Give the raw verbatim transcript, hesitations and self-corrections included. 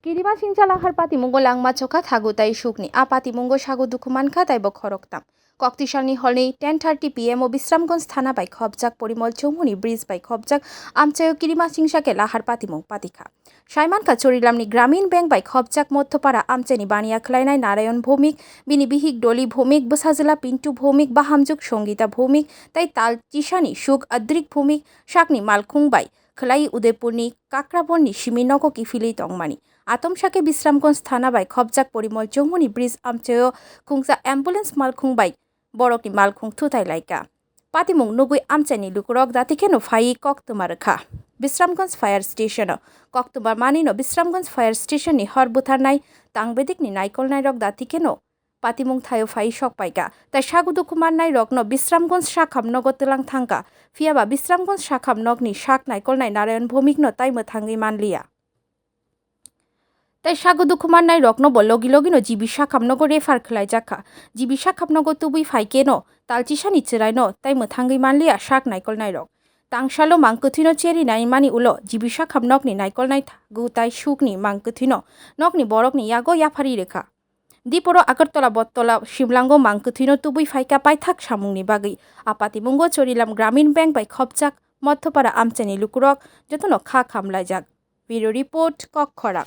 Kirima singcha lahar patimungo langma chokha thagu tai sukni. A patimungo sago dukhu mankha taibo khoroktham. Koktisalni horni ten thirty P M o Bisramganj thana bai khopjak Porimol Chowmuni bridge bai khopjak amchaio kirima singsa khe lahar patimung patikha. Saimankha Chorilamni Gramin Bank bai khopjak Mothopara amchaini baniya khwlainai Narayan Bhowmik, bini bihik Doli Bhowmik, bwsajwla Pintu Bhowmik, bahamjwk Songita Bhowmik tei tal chisani suk Adrik Bhowmik sakni malkhung bai khwlai Udaipurni Kakrabonni simi nogo kiphilwi tongmani. Atomsa khe Bisramganj thana bai khopjak Porimol Chowmuni bridge amchaio khungsa ambulance malkhung bai borokni malkhung thutai laikha. Patimung nugwi amchaini lukurok dati kheno phaiwi koktwma rwkha. Bisramganj Fire Station-o koktwma manwino Bisramganj Fire Station-ni hor butharnai tangbedikni naikolnairok dati kheno patimung thaio phaiwi sok paikha. Tai sago dukhu mannairokno Bisramganj sakham nogo twlang thangkha. Phiyaba Bisramganj sakham nokni sak naikolnai Narayan Bhowmikno tai mwthangwi manliya. Tai sago dukhu mannairokno bo logi logino G B sakham nogo refer khwlaijakha. G B sakham nogo tubui phaikhe no talchisani chwraino tai mwthangwi manliya sak naikolnairok. Tangsalo mang kwthwino cherinai mani ulo G B sakham nokni naikolnai thagu tai sukni mang kwthwino nokni borokni yago yapharwi rwkha. Diporo Agartala Bottola simlango mang kwthwino tubui phaikha paithak samungni bagwi. A patimungo Chorilam Gramin Bank bai khopjak Mothopara amchaini lukurok jotono kha khamlaijak. Bureau Report, Kokkhorang.